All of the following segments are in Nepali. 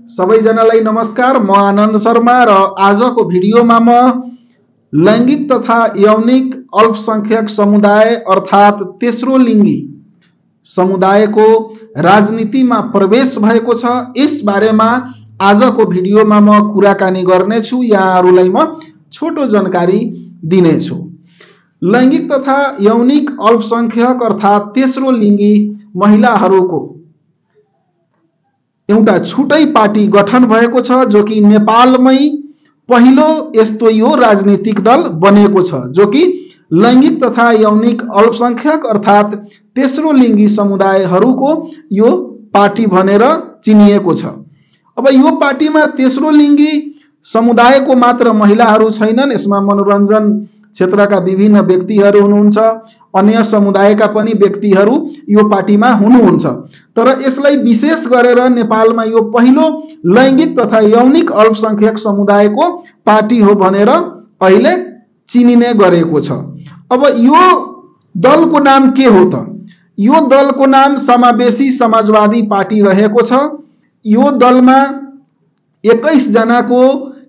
सबैजनालाई नमस्कार। म आनन्द शर्मा र आजको भिडियोमा म लैंगिक तथा यौनिक अल्पसंख्यक समुदाय अर्थात तेस्रो लिंगी समुदायको राजनीतिमा प्रवेश भएको छ। यस बारेमा आजको भिडियोमा म कुराकानी गर्नेछु। यहाँहरूलाई म छोटो जानकारी दिनेछु। लैंगिक तथा यौनिक अल्पसंख्यक अर्थात तेस्रो लिंगी महिलाहरूको एउटा छुट्टै पार्टी गठन भएको छ, जो कि नेपालमै पहिलो यस्तो यो राजनीतिक दल बनेको छ, जो कि लैंगिक तथा यौनिक अल्पसंख्यक अर्थात तेस्रो लिंगी समुदायहरूको यो पार्टी भनेर चिनिएको छ। अब यो पार्टीमा तेस्रो लिंगी समुदायको मात्र महिलाहरू छैनन्, यसमा मनोरञ्जन क्षेत्रका विभिन्न व्यक्तिहरू हुनुहुन्छ, अन्य समुदायका पनि व्यक्तिहरू यो पार्टीमा हुनुहुन्छ। तर यसलाई विशेष गरेर नेपालमा यो पहिलो लैंगिक तथा यौनिक अल्पसंख्यक समुदायको पार्टी हो भनेर अहिले चिनिने गरेको छ। अब यो दलको नाम के हो त? यो दलको नाम समावेशी समाजवादी पार्टी रहेको छ। यो दलमा 21 जनाको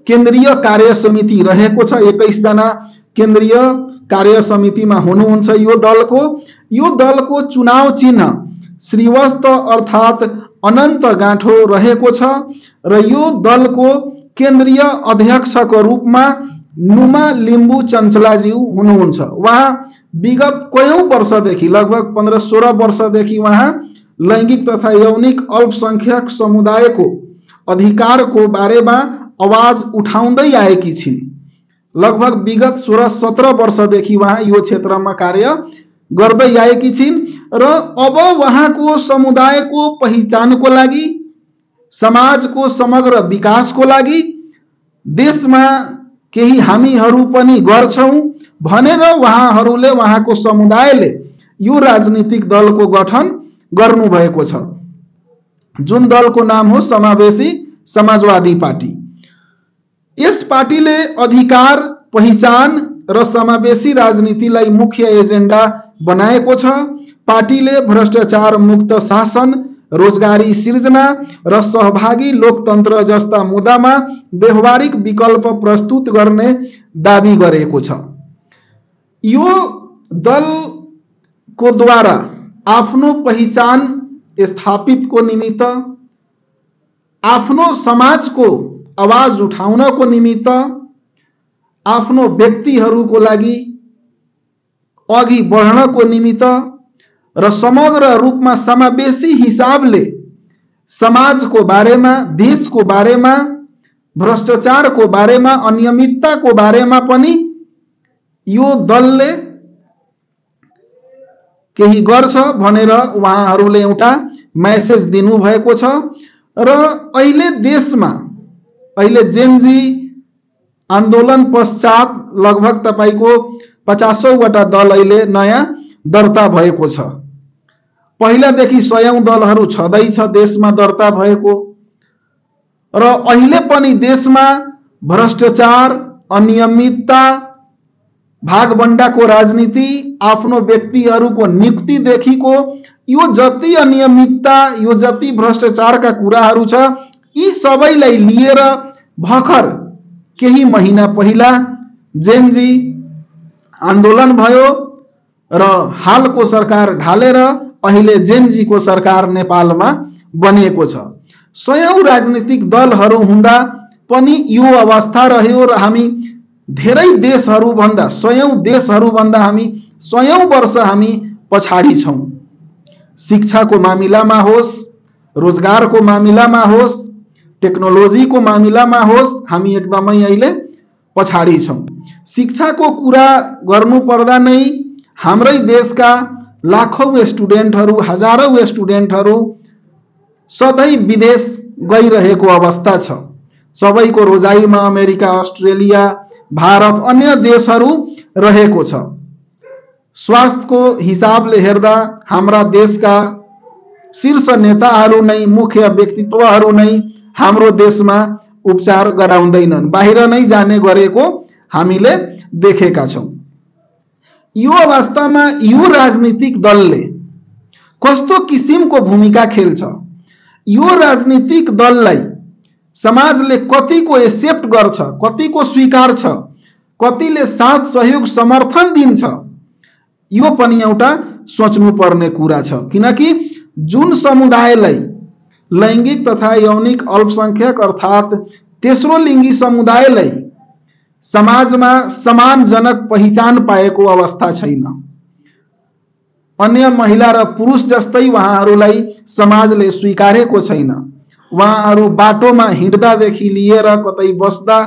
केन्द्रीय कार्य समिति रहेको छ। 21 जना केन्द्रीय कार्य समितिमा हुनुहुन्छ यो दलको चुनाव चिन्ह श्रीवस्त अर्थात अनन्त गाँठो रहेको छ र यो दलको केन्द्रीय अध्यक्षको रूपमा नुमा लिम्बू चञ्चलाज्यू हुनुहुन्छ। उहाँ विगत कयौं वर्षदेखि लगभग 15-16 वर्षदेखि उहाँ लैंगिक तथा यौनिक अल्पसंख्यक समुदायको अधिकारको बारेमा आवाज उठाउँदै आएकी छिन्। लगभग विगत 16-17 वर्षदेखि उहाँ यो क्षेत्रमा कार्य गर्दै आएकी छिन् र अब उहाँको समुदायको पहिचानको लागि, समाजको समग्र विकासको लागि, देशमा केही हामीहरू पनि गर्छौं भनेर उहाँहरूले, उहाँको समुदायले यो राजनीतिक दलको गठन गर्नुभएको छ, जुन दलको नाम हो समावेशी समाजवादी पार्टी। यस पार्टीले अधिकार, पहिचान र समावेशी राजनीतिलाई मुख्य एजेन्डा बनाएको छ। पार्टीले भ्रष्टाचार मुक्त शासन, रोजगारी सिर्जना र सहभागी लोकतन्त्र जस्ता मुद्दामा व्यवहारिक विकल्प प्रस्तुत गर्ने दाबी गरेको छ। यो दलको द्वारा आफ्नो पहिचान स्थापितको निमित्त, आफ्नो समाजको आवाज उठाउनको निमित्त, आफ्नो व्यक्तिहरूको लागि अघि बढ्नको निमित्त र समग्र रूपमा समावेशी हिसाबले समाजको बारेमा, देशको बारेमा, भ्रष्टाचारको बारेमा, अनियमितताको बारेमा पनि यो दलले केही गर्छ भनेर उहाँहरूले एउटा मेसेज दिनुभएको छ। र अहिले देशमा अहिले जेनजी आन्दोलन पश्चात लगभग तपाईको 50 वटा दल अहिले नयाँ दर्ता भएको छ। पहिलादेखि 100 दलहरू छँदैछ देशमा दर्ता भएको, र अहिले पनि देशमा भ्रष्टाचार, अनियमितता, भागबण्डाको राजनीति, आफ्नो व्यक्तिहरूको नियुक्तिदेखिको यो जति अनियमितता, यो जति भ्रष्टाचारका कुराहरू छ, यी सबैलाई लिएर भर्खर केही महिना पहिला जेनजी आन्दोलन भयो र हालको सरकार ढालेर अहिले जेनजीको सरकार नेपालमा बनेको छ। 100 राजनीतिक दलहरू हुँदा पनि यो अवस्था रह्यो र हामी धेरै देशहरूभन्दा, 100 देशहरूभन्दा हामी 100 वर्ष हामी पछाडी छौं। शिक्षाको मामिलामा होस्, रोजगारको मामिलामा होस्, टेक्नोलोजीको मामिलामा होस्, हामी एकदमै अहिले पछाडी छौं। शिक्षाको कुरा गर्नु पर्दा नै हाम्रै देशका लाखौं स्टुडेन्टहरू, हजारौं स्टुडेन्टहरू सधैँ विदेश गइरहेको अवस्था छ। सबैको रोजाइमा अमेरिका, अस्ट्रेलिया, भारत, अन्य देशहरू रहेको छ। स्वास्थ्यको हिसाबले हेर्दा हाम्रा देशका शीर्ष नेताहरू नै, मुख्य व्यक्तित्वहरू नै हाम्रो देशमा उपचार गराउँदैनन्, बाहिर नै जाने गरेको हामीले देखेका छौं। यो अवस्थामा यो राजनीतिक दलले कस्तो किसिमको भूमिका खेल्छ? यो राजनीतिक दललाई समाजले कतिको एक्सेप्ट गर्छ, कतिको स्वीकार्छ, कतिले साथ सहयोग समर्थन दिन्छ, यो पनि एउटा सोच्नुपर्ने कुरा छ। किनकि जुन समुदायलाई लैंगिक तथा यौनिक अल्पसंख्यक अर्थात तेस्रो लिंगी समुदायलाई समाजमा सम्मानजनक पहिचान पाएको अवस्था छैन, अन्य महिला र पुरुष जस्तै उहाँहरूलाई समाजले स्वीकारेको छैन। उहाँहरू बाटोमा हिँड्दादेखि लिएर कतै बस्दा,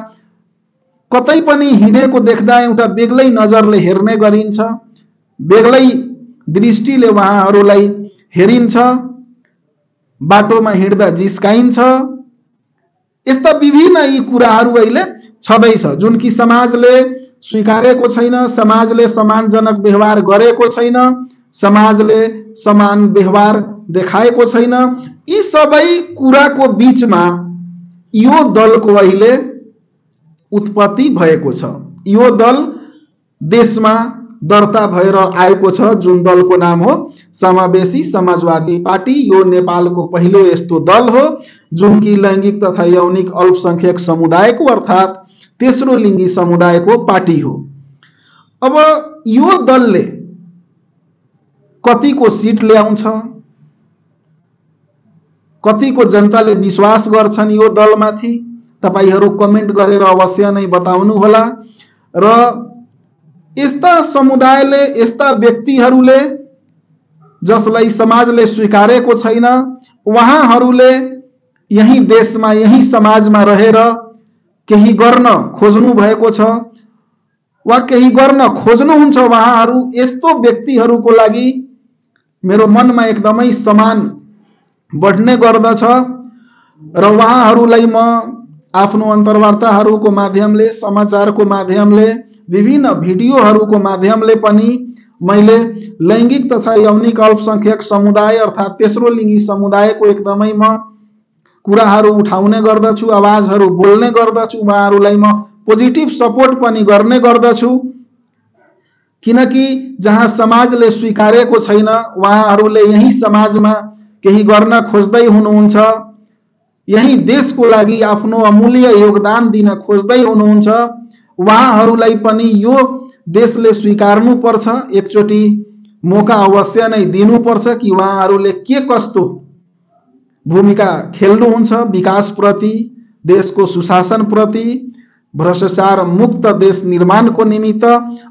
कतै पनि हिँडेको देख्दा एउटा बेग्लै नजरले हेर्ने गरिन्छ, बेग्लै दृष्टिले उहाँहरूलाई हेरिन्छ, बाटोमा हिँड्दा जिस्काइन्छ। यस्ता विभिन्न यी कुराहरू अहिले छँदैछ जुन कि समाजले स्वीकारेको छैन, समाजले सम्मानजनक व्यवहार गरेको छैन, समाजले समान व्यवहार देखाएको छैन। यी सबै कुराको बीचमा यो दलको अहिले उत्पत्ति भएको छ। यो दल देशमा दर्ता भएर आएको छ, जुन दलको नाम हो समावेशी समाजवादी पार्टी। यो नेपालको पहिलो यस्तो दल हो जुन कि लैंगिक तथा यौनिक अल्पसंख्यक समुदायको अर्थात तेस्रो लिंगी समुदायको पार्टी हो। अब यो दलले कतिको सीट ल्याउँछ, कतिको जनताले विश्वास गर्छन् यो दलमाथि, तपाईहरु कमेन्ट गरेर अवश्य नै बताउनु होला। र यस्ता समुदायले, यस्ता व्यक्तिहरूले जसलाई समाजले स्वीकारेको छैन, उहाँहरूले यही देशमा, यही समाजमा रहेर केही गर्न खोज्नु भएको छ वा केही गर्न खोज्नुहुन्छ। उहाँहरू यस्तो व्यक्तिहरूको लागि मेरो मनमा एकदमै सम्मान बढ्ने गर्दछ र उहाँहरूलाई म आफ्नो अन्तर्वार्ताहरूको माध्यमले, समाचारको माध्यमले, विभिन्न भिडियोहरूको माध्यमले पनि मैले लैंगिक तथा यौनिक अल्पसंख्यक समुदाय अर्थात तेस्रो लिंगी समुदायको एकदमै म कुराहरू उठाउने गर्दछु, आवाजहरू बोल्ने गर्दछु, उहाँहरूलाई म पोजिटिभ सपोर्ट पनि गर्ने गर्दछु। किनकि जहाँ समाजले स्वीकारेको छैन, उहाँहरूले यही समाजमा केही गर्न खोज्दै हुनुहुन्छ, यही देशको लागि आफ्नो अमूल्य योगदान दिन खोज्दै हुनुहुन्छ। उहाँहरूलाई पनि यो देशले स्वीकार्नु पर्छ, एकचोटि मौका अवश्य नै दिनुपर्छ कि उहाँहरूले के कस्तो भूमिका खेल्नुहुन्छ विकास प्रति, देशको सुशासन प्रति, भ्रष्टाचार मुक्त देश निर्माणको निमित्त।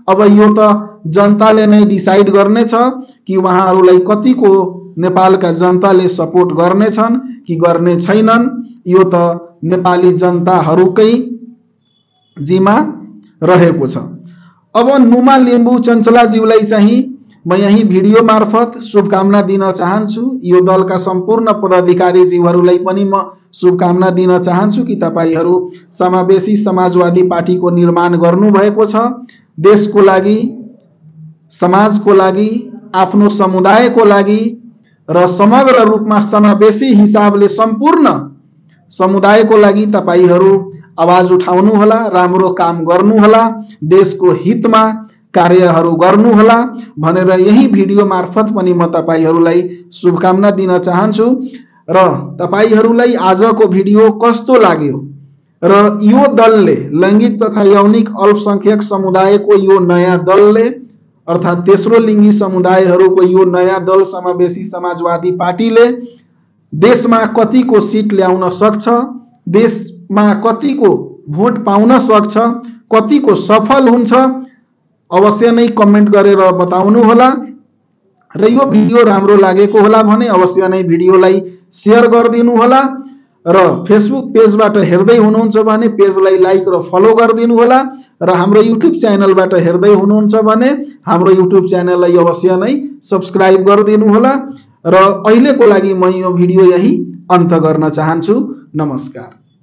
अब यो त जनताले नै डिसाइड गर्नेछ कि उहाँहरूलाई कतिको नेपालका जनताले सपोर्ट गर्नेछन् कि गर्ने छैनन्। यो त नेपाली जनताहरूकै जिम्मा रहेको छ। अब नुमा लिम्बू चञ्चलाज्यूलाई चाहिँ म यही भिडियो मार्फत शुभकामना दिन चाहन्छु। यो दलका सम्पूर्ण पदाधिकारीज्यूहरूलाई पनि म शुभकामना दिन चाहन्छु कि तपाईहरू समावेशी समाजवादी पार्टीको निर्माण गर्नुभएको छ। देशको लागि, समाजको लागि, आफ्नो समुदायको लागि र समग्र रूपमा समावेशी हिसाबले सम्पूर्ण समुदायको लागि तपाईहरू आवाज उठाउनु होला, राम्रो काम गर्नु होला, देशको हितमा कार्यहरू गर्नु होला भनेर यही भिडियो मार्फत पनि म तपाईहरूलाई शुभकामना दिन चाहन्छु। र तपाईहरूलाई आजको भिडियो कस्तो लाग्यो र यो दलले, लैंगिक तथा यौनिक अल्पसंख्यक समुदायको यो नयाँ दलले अर्थात तेस्रो लिंगी समुदायहरूको यो नयाँ दल समावेशी समाजवादी पार्टीले देशमा कतिको सीट ल्याउन सक्छ, देशमा कतिको भोट पाउन सक्छ, कतिको सफल हुन्छ, अवश्य नै कमेन्ट गरेर बताउनु होला। र यो भिडियो राम्रो लागेको होला भने अवश्य नै भिडियोलाई शेयर गरिदिनु होला र फेसबुक पेजबाट हेर्दै हुनुहुन्छ भने पेजलाई लाइक र फलो गरिदिनु होला र हाम्रो युट्युब च्यानलबाट हेर्दै हुनुहुन्छ भने हाम्रो युट्युब च्यानललाई अवश्य नै सब्स्क्राइब गरिदिनु होला। र अहिलेको लागि म यो भिडियो यही अन्त गर्न चाहन्छु। नमस्कार।